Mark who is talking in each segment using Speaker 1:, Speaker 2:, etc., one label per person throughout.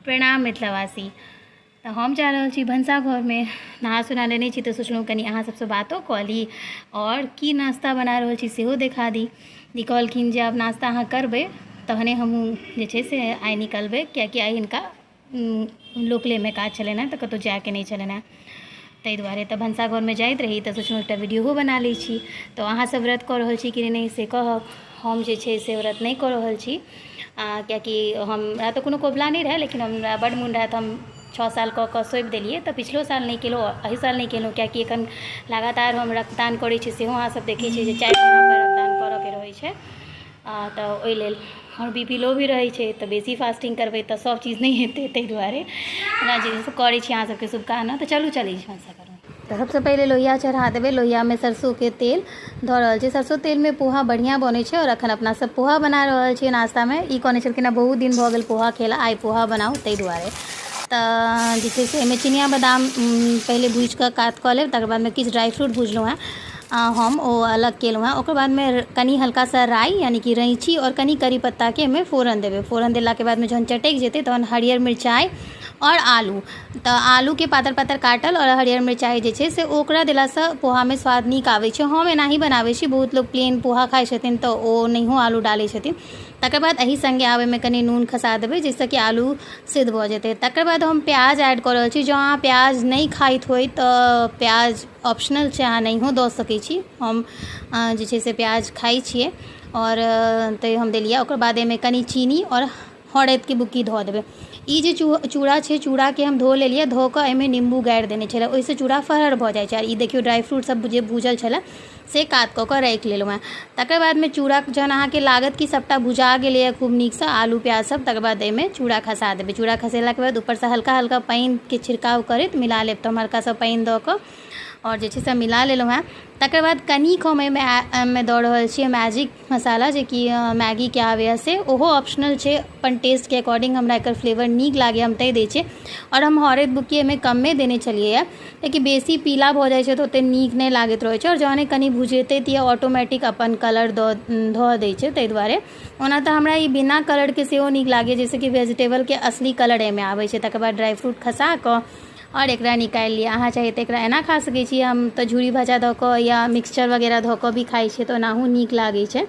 Speaker 1: प्रणाम मिथिलावासी। तऽ हम जा रहल छी भनसाघरमे। नहा सोना लेने छी तऽ सोचलहुँ कनि अहाँ सबसँ बातो कऽ ली आओर की नाश्ता बना रहल छी सेहो देखा दी। ई कहलखिन जे आब नाश्ता अहाँ करबै तहने हमहूँ जे छै से आइ निकलबै, कियाकि आइ हिनका लोकलेमे काज छलनि हेँ तऽ कतहु जायके नहि छलनि हेँ, ताहि दुआरे। तऽ भनसाघरमे जाइत रही तऽ सोचलहुँ एकटा वीडियोहो बना लै छी। तऽ अहाँसभ व्रत कऽ रहल छी कि नहि से कहब। हम जे छै से व्रत नहि कऽ रहल छी, कियाकि हमरा तऽ कोनो कबुला नहि रहए, लेकिन हमरा बड्ड मोन रहए तऽ हम 6 साल कऽ कऽ सौंपि देलियै। तऽ पिछलो साल नहि केलहुँ, एहि साल नहि केलहुँ, कियाकि एखन लगातार हम रक्तदान करै छी, सेहो अहाँसभ देखै छियै जे 4 महीनापर रक्तदान करयके रहै छै। तऽ ओहि लेल हमर बी पी लो भी रहै छै, तऽ बेसी फास्टिंग करबै तऽ सभ चीज नहि हेतै, ताहि दुआरे एना जे करै छी। अहाँ सभके शुभकामना। तऽ चलू, चलै छी भनसाघरमे। तऽ सबसँ पहिले लोहिया चढ़ा देबै। लोहियामे सरसोके तेल धऽ रहल छी। सरसो तेलमे पोहा बढ़िआँ बनै छै। आओर एखन अपना सब पोहा बना रहल छियै नाश्तामे। ई कहने छलखिन हँ, बहुत दिन भऽ गेल पोहा खेला, आइ पोहा बनाउ, ताहि दुआरे। तऽ जे छै से एहिमे चिनिया बादाम पहिले भूजिकऽ कात कऽ लेब। तकर बादमे किछु ड्राइ फ्रूट भुजलहुँ हेँ हम, ओ अलग केलहुँ हेँ। ओकर बादमे कनि हल्का सा राइ, यानि कि रैँची, आओर कनि करी पत्ताके एहिमे फोरन देबै। फोरन देलाके बादमे जहन चटकि जेतै तहन हरियर मिरचाइ आओर आलू, तऽ आलूके पातर पातर काटल आओर हरियर मिरचाइ जे छै से ओकरा देलासँ पोहामे स्वाद नीक आबै छै। हम एनाही बनाबै छी। बहुत लोक प्लेन पोहा खाइ छथिन तऽ ओ नहिओ आलू डालै छथिन। तकर बाद एहि सङ्गे आब एहिमे कनि नून खसा देबै, जाहिसँ कि आलू सिद्ध भऽ जेतै। तकर बाद हम प्याज ऐड कऽ रहल छी। जँ अहाँ प्याज नहि खाइत होइ तऽ प्याज ऑप्शनल छै, अहाँ नहिओ दऽ सकै छी। हम जे छै से प्याज खाइ छियै आओर तैँ हम देलियै। ओकर बाद एहिमे कनि चीनी आओर हरदिके बुक्की धऽ देबै। ई जे चूड़ा छै, चूड़ाके हम धो लेलियै। धो कऽ एहिमे निम्बू गाड़ि देने छलै, ओहिसँ चूड़ा फरहर भऽ जाइ छै। आओर ई देखियौ, ड्राइ फ्रूट सब जे भूजल छलै से कात कऽ कऽ राखि लेलहुँ हेँ। तकर बादमे चूड़ा जहन अहाँके लागत कि सभटा भुजा गेलैए खूब नीकसँ आलू प्याज सब, तकर बाद एहिमे चूड़ा खसा देबै। चूड़ा खसेलाके बाद ऊपरसँ हल्का हल्का पानिके छिड़काव करैत मिला लेब। तऽ हम हल्का सा पानि दऽ कऽ आओर जे छै से मिला लेलहुँ हेँ। तकर बाद कनिक हम एहिमे दऽ रहल छियै मैजिक मसाला, जेकि मैगीके आबैए से। ओहो ऑप्शनल छै, अपन टेस्टके अकॉर्डिंग। हमरा एकर फ्लेवर नीक लागैए, हम तैँ दै छियै। आओर हम हरदि बुक्की एहिमे कमे देने छलियै, कियाकि बेसी पीला भऽ जाइ छै तऽ ओतेक नीक नहि लागैत रहै छै। आओर जहने कनि भुजेतै तऽ ऑटोमेटिक अपन कलर धऽ दै छै, ताहि दुआरे। ओना तऽ हमरा ई बिना कलरके सेहो नीक लागैए, जाहिसँ कि वेजिटेबलके असली कलर एहिमे आबै छै। तकर बाद ड्राइ फ्रूट खसा कऽ आओर एकरा निकालि लिअ। अहाँ चाही तऽ एकरा एना खा सकै छी। हम तऽ झुरी भाजा दऽ कऽ या मिक्सचर वगैरह धऽ कऽ भी खाइ छियै, तऽ ओनाहु नीक लागै छै।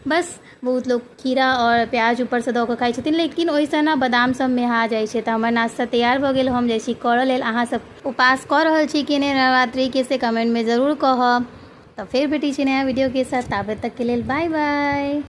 Speaker 1: बस बहुत लोक खीरा आओर प्याज ऊपरसँ दऽ कऽ खाइ छथिन, लेकिन ओहिसँ ने बादाम सब मेहा जाइ छै। तऽ हमर नाश्ता तैयार भऽ गेल, हम जाइ छी करऽ लेल। अहाँ सब उपास कऽ रहल छी कि नहि नवरात्रिके, से कमेन्टमे जरूर कहब। तऽ फेर भेटै छी नया वीडियोके साथ, ताबे तकके लेल बाय बाय।